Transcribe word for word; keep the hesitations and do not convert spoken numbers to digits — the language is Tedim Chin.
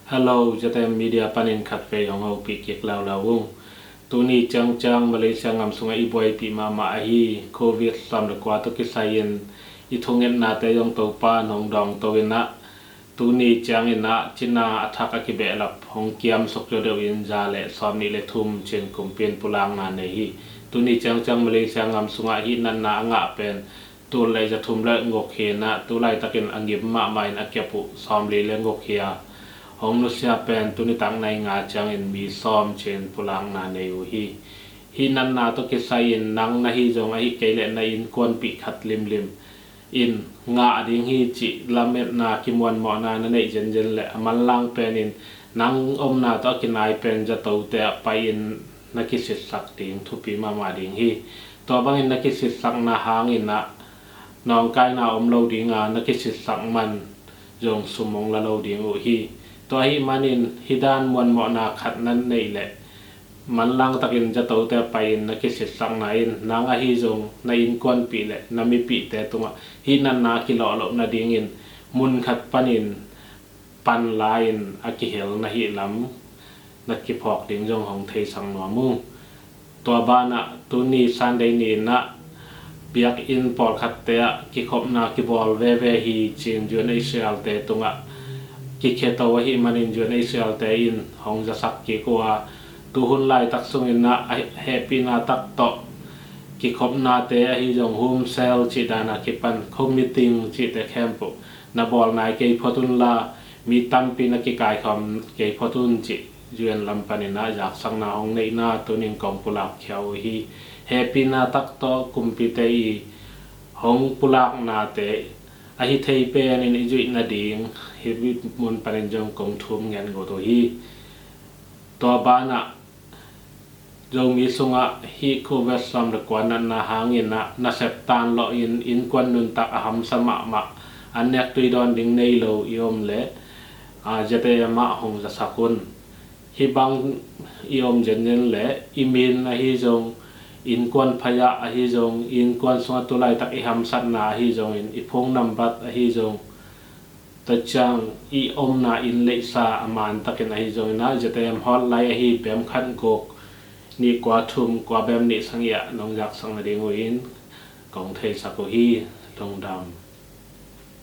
Hello, Z M Media panin khatvei hong hopih kik laulau ung. Tuni ciangciang Malaysia ngam sungah i buaipih mahmah ahi Covid sawm le kua tawh kisai-in i thungetnate zong Topa in hong dawngto in ah, tuni ciangin ah cina a thak a kibehlap hong kiamsuk deuhdeuh in za le sawm nih le thum cin kumpi in pulakna nei hi. Tuni ciangciang Malaysia ngam sungah hih natna a ngah pen tul le za thum le guk hi in ah, tu laitakin a ngim mahmah in a kep uh sawmli le guk hi a, hong nusia pen tuni tak nai nga ciangin mi sawm cin pulakna nei uh hi. Hih natna tawh kisai-in nang na hi zong ahih kei leh na innkuanpih khat limlim in ngah ding hi cih lametna kimuanmawhna na neih zenzen leh a manlang pen in nang omna tawh a kinai pen zatote ah pai-in na kisitsak ding thupi mahmah ding hi. Tua bangin na kisitsakna hangin ah nawngkaina om lo ding a, na kisitsak man zong sum hong la lo ding uh hi. Tua ahih manin hih dan muanmawhna khat na neih leh manlang takin zatote pai-in na kisitsakna in nang ahi zong na innkuanpih le na mipihte tungah hih natna kilawh loh nadingin mun khat panin pan la-in a kihel na hih lam na kiphawk ding zong hong theisak nuam ung. Tua banah tuni Sunday ni-in ah biakinn pawlkhatte ah kikhopna kibawl veve hi cin U N H C R te tungah kikheto ahih manin U N H C R te in hong zasak kik uh a, tuhun laitak sungin ah a hehpihna tak tawh kikhopnate ahi zong home cell cih dana kipan home meeting cihte khempeuh na bawl nai kei phot unla, mi tampi na kikaikhawm kei phot un cih U N lam panin ah zaksakna hong neihna tunin kong pulak khia uh hi. Hehpihna tak tawh kumpite i hong pulaknate ahi thei penin i zuih nading hih mun panin zong kong thum ngen ngut uh hi. Tua banah Zomi sungah hih Covid sawm le kua natna hangin ah nasep tan lawhin innkuan nuntak a hamsa mahmah, an nek tui dawn ding nei lo i om leh Z A M ah hong zasak un. Hih bang i om zenzen leh i min ahi zong, innkuan phaya ahi zong, innkuan sungah tu laitak i hamsatna ahi zongin i phone nambat ahi zong, tua ciang i omna inn leihsa a mantakin ahi zongin ah Z A M hotline ahi bem khat guk nih kua thum kua bem nih sangih ah nong zaksak nading uh in kong theisak uh hi. Lungdam.